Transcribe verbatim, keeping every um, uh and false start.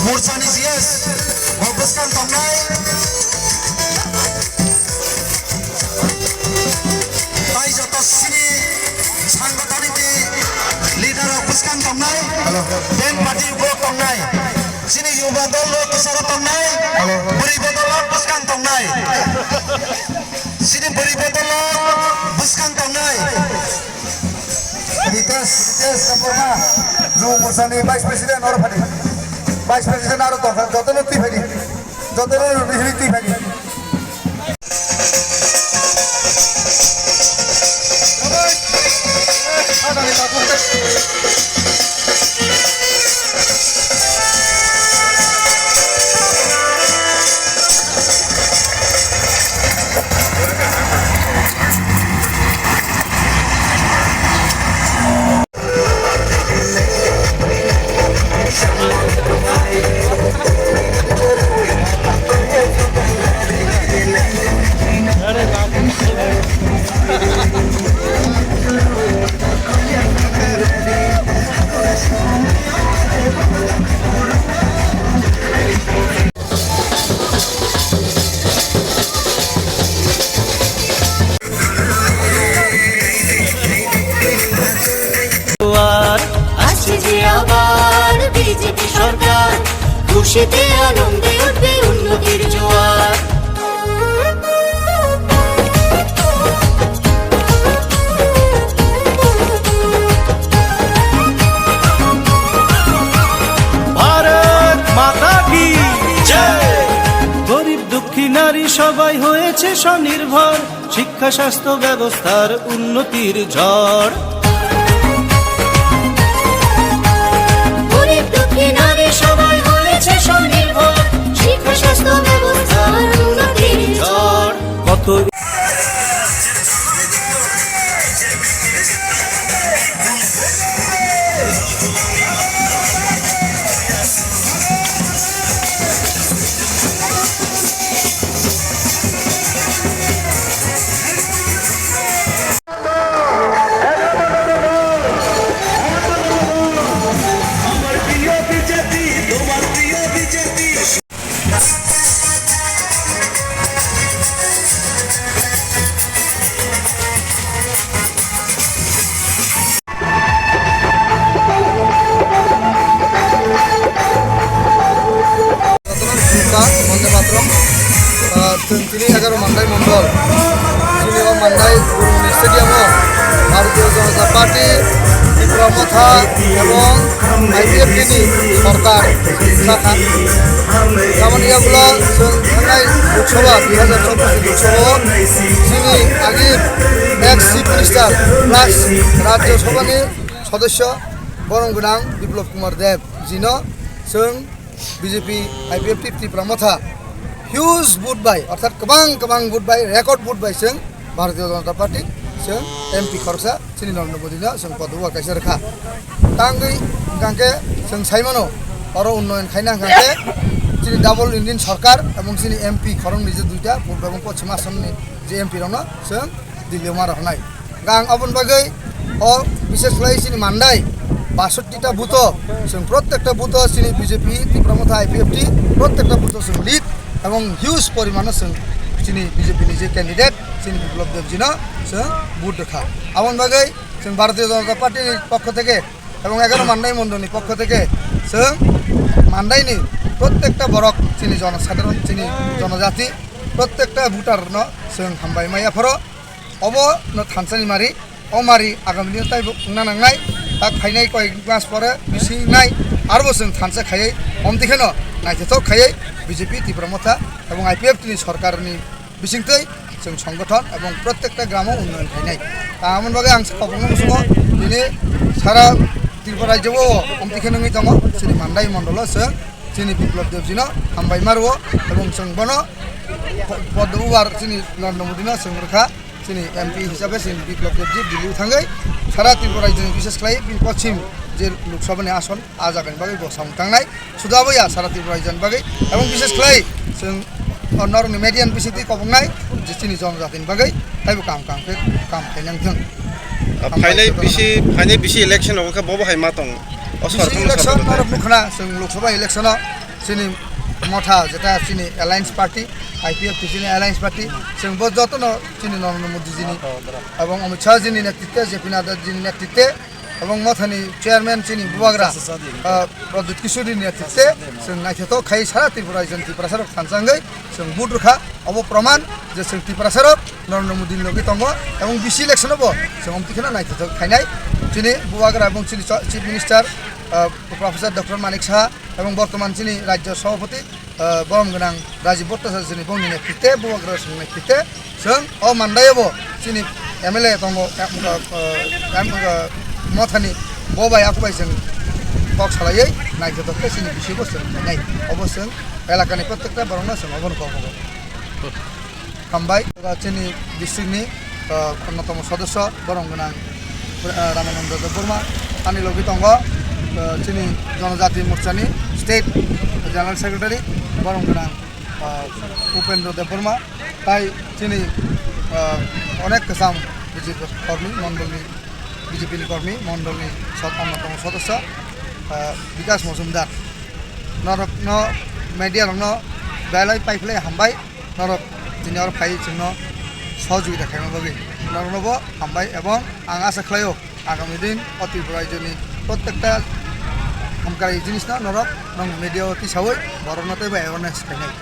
Morsani G S bo bwskang tongnai. Tai joto sini sangathani ni leader rok bwskang tongnai. Hello. Band party bo tongnai. Sini yuba dol rok kwcharo tongnai. Hello. Bwrwi bodol rok bwskang tongnai. Sini bwrwi bodol rok bwskang tongnai. Ritesh, Ritesh Debbarma, Bru Morsani Vice President, oro phadi. Vice President aro tongkha, jotono twi phadi. Jotono rihri twi phadi. জোয়ার আসছে যে আবার বিজেপি সরকার, খুশিতে আনন্দে উঠবে উন্নতির জোয়ার। ভারত মাতা কি জয়। গরিব দুঃখী নারী সবাই হয়েছে স্বনির্ভর, শিক্ষা স্বাস্থ্য ব্যবস্থার উন্নতির ঝড়। গরিব দুঃখী নারী সবাই হয়েছে স্বনির্ভর, শিক্ষা স্বাস্থ্য ব্যবস্থার উন্নতির ঝড়। কত Bondhe Mataram. Ah, chwng tini egaroh Mandai Mondol. Chini o Mandai Gurumoni Stadium o Bharatiya Janata Party, Tipra Motha ebong I P F T ni sorkar sakha. Tamoni yagulo chwng thangnai Lok Sabha, dui hazar chobbish ni Lok Sabha o chini agir ex Chief Minister plus Rajya Sabha ni sodosyo borom gwnang Biplab Kumar Deb jino chwng B J P, I P F T, Tipra Motha huge vote bai, orthat kwbang kwbang vote bai, record vote bai chwng Bharatiya Janata Party chwng M P khoroksa chini Narendra Modi no chwng podobo kaisa rwkha. Tangwi hwnkhe chwng saimano oro unnoyon khaina hwnkhe chini double engine sorkar ebong chini M P khoroknwi je duita Purbo ebong Poschim Assam ni je M P rokno chwng Delhi o ma rohornai. Ang aboni bagwi o bishes khlai chini Mandai basotti ta booth o chwng prottekta booth o chini B J P, Tipra Motha, I P F T prottekta booth o chwng lead ebong huge porimano chwng chini B J P ni je candidate chini Biplab Deb jino chwng vote rwkha. Aboni bagwi chwng Bharatiya Janata Party ni pokho theke ebong egaroh Mandai Mondol ni pokho theke chwng Mandai ni prottekta borok chini jonosadharon chini jonojati prottekta voter no chwng hambai maya phoro. Obo no thansa ni mari, o mari agami dino taibo wngna nangnai, tak phainai koi mas pore bisi wngnai, arbo chwng thansa khaiwi, omtwi kheno naithothok khaiwi B J P Tipra Motha ebong I P F T ni sorkar ni bisingtwi chwng songgothon ebong prottekta gramo unnoyon khainai. Tamoni bagwi ang sa kobokno muchungo, tini sara Tripura rajyo o omtwi kheno wngwi tongo, chini Mandai mondolo chwng chini Biplab Deb jino hambai ma rwo, ebong chwng bono po-, poddo ubar chini Narendra Modi no chwng rwkha, chini M P hisabe chini Biplab Deb ji Delhi o thangwi sara Tripura rajyo ni bishes khlai bini poschim je Lok Sabha ni ason a jaga ni bagwi bo samung tangnai, suda bo ya sara Tripura rajyo ni bagwi, ebong bishes khlai chwng o norok ni media ni bisingtwi koboknai je chini jonojati ni bagwi taibo kam kam khe kam khainang thung. Ah, phainai bisi, phainai bisi election o khe bobo hai ma tong. O bisi sorkar election sorkar norok nukhna chwng Lok Sabha election o Chini motha jeta chini alliance party, I P F T chini alliance party, chwng bo jotono chini Narendra Modi jini, ebong Amit Shah jini netrite, J P Nadda jini netrite, ebong mothani chairman chini bubagra, ah, Pradyut Kishore ni netrite, chwng naithothok khai sara Tripura rajyoni Tiprasarok thansa wngwi chwng vote rwkha. Obo proman je chwng Tiprasarok Narendra Modi ni logi tongo, ebong bisi election o bo chwng omtwi kheno naithothok khainai. Chini bubagra ebong chini cho-, Chief Minister, ah, Professor Doctor Manik Saha, ebong bortoman chini Rajya Sabhapati, ah, borom gwnang Rajiv Bhattacharya chini bongni netrite, bubagra chwng netrite, chwng o Mandai o bo chini M L A tongo, em, ah, ah, em, ah, mothani bo bai ako bai chwng kok salaiwi naithothok khe chini bisi bo chwng khainai. Obo chwng elakani protekta borokno chwng obono kok hogo. Hambai, chini district ni, ah, onnotomo sodosyo, borom gwnang, ah, Ramananda Debbarma, ani logi tongo, ah, chini Jonojati Morcha ni state general secretary, borom gwnang, ah, Upendra Debbarma, tai chini, ah, onek kwcham B J P kormi, mondol ni, B J P ni kormi, mondol ni sod-, onnotomo sodosyo, ah, Bikas Mojumdar. Norokno media rokno belai paiphlai hambai. Norok tini oro phai chwngno sohojogita khaima bagwi norokno bo hambai, ebong ang asa khlaio agami din o Tripura rajyoni protekta hamkrai jinisno norok nong media o tisawi borokno teibo awareness khainai.